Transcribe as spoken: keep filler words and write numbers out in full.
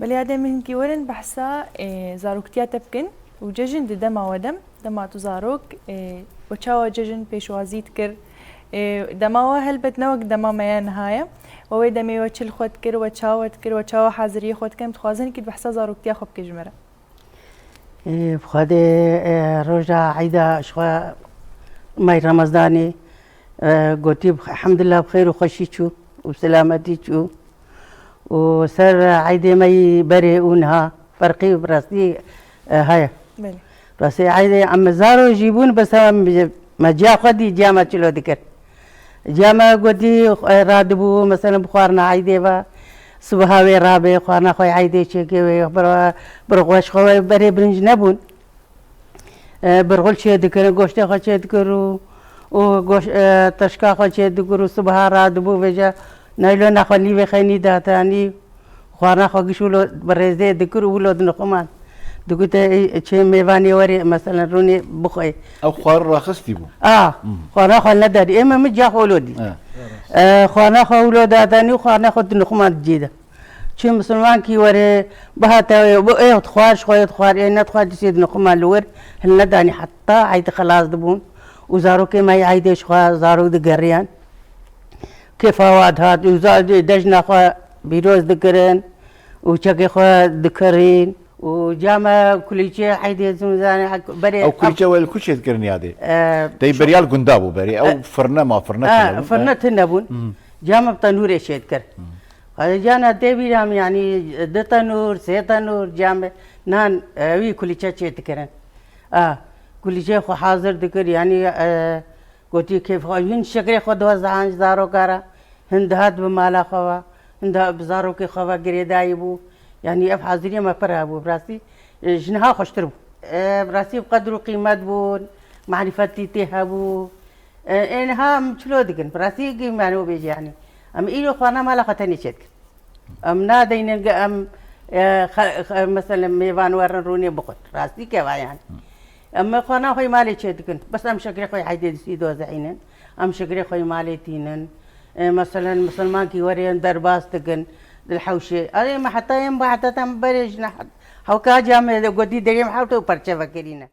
Belê, ya dê min hinkî werin behsa, ê, zaroktiya te bikin û cejin di dema we dem, dema tu zarok, ê, we çawa cejin pêşwazî dikir? Ê, dema we helbet ne wek dema me ya niha ye. We wê demê we çi li xwe dikir, we çawa dikir, we çawa haziriyê xwe dikir? Em dixwazin hinkî di behsa zaroktiya xwe bike ji me re. Ê, bi Xwedê, ê, roja eyda ji xwe may Remezdanê, ê, gotî, elhamdulillah, bi xêr û xweşî çû û selametî çû. Û ser eydê me yî berê û niha ferqî bi rastî, e, heye. Belê. Rastî eydê em zaro jî bûn, bes em me ciya xwe dî, ciya me çilo dikir. Ciya me gotî, e, radibû, mesela bi xwarina eydê ve, sibiha wê rabe, xwarina xwe eydê çêkê wê, bir, bir xweş xwe wê berê birinc nebûn. E, birxul çê dikir, goştê xwe çê dikir û, û goş-, e, teşka xwe çê dikir û sibiha radibû vêje naylona xwe lîvê xeynî datanî, xwarina xwe giş wilo bi rêzê dikir û wilo dinixuman. Dikute, "Ê, çê mêvanê werê, meselen, rûnê bixwe." Ew xwarin raxistî bû. A, Hmm. xwarina xwe nedarî. Ê me min ca xwe wilo dî. E. E, xwarina xwe wilo datanî û xwarina xwe dinixuman di cê de. Çi misilmankî were, bihate wê, bu ê xwar, ji xwe yê xwar, ê ne xwar, dişê di nixuma li wir, hil nedanî heta eydê xelas dibûn û zarokê me yê eydê ji xwe zarok digeriyan. Kêfa wa dihat û za-, dejna xwe pîroz dikirin û çekê xwe dikerîn û came kulîçê eydê zûnzanê berê Ew kulîçe we li ku çê dikirin yadê? E, Tey şu- beriya li gunda bû berê. Ew E, firne ma, firne e, tune bû. Firne tune bûn. Hmm. Came bi tenûrê çê dikir. Hmm. Xwedê cana tê bîra min, yanî du tenûr, sê tenûr, came nan, e, wî kulîçe çê dikirin. A, kulîçeyê xwe hazir dikir, yanî, e, gotî kêf xwe, hin şekerê xwe diwezdihan ji zaroka re, hin dihat bi mala xwe ve, hin dihat bi zarokê xwe ve girêdayî bû. Yanî ev haziriya me pir hebû, bi rastî, e, ji niha xweştir bû. E, bi rastî bi qedr û qîmet bûn, marîfetî tê hebû. E, ê niha em çilo dikin, bi rastî gî me nû bêjî, yanî. Em îro xwarina mala xwe tenê çê dikin. Em nadeynin ge em, e, xe-, xe-, meselen mêvan werin rûnê bixwin. Rastî keva yani. Em xwarina xwe yê malê çê dikin. Bes em şekerê xwe yê eydê dîsî dozehînin. Em şekerê xwe yê malê tînin. E, meselen misilmankî were yên derbas dikin. Dil hewşê. Erê me heta yên ba heta te em berê jine hewka came de gotî derê em hewte û perçe vekirîne.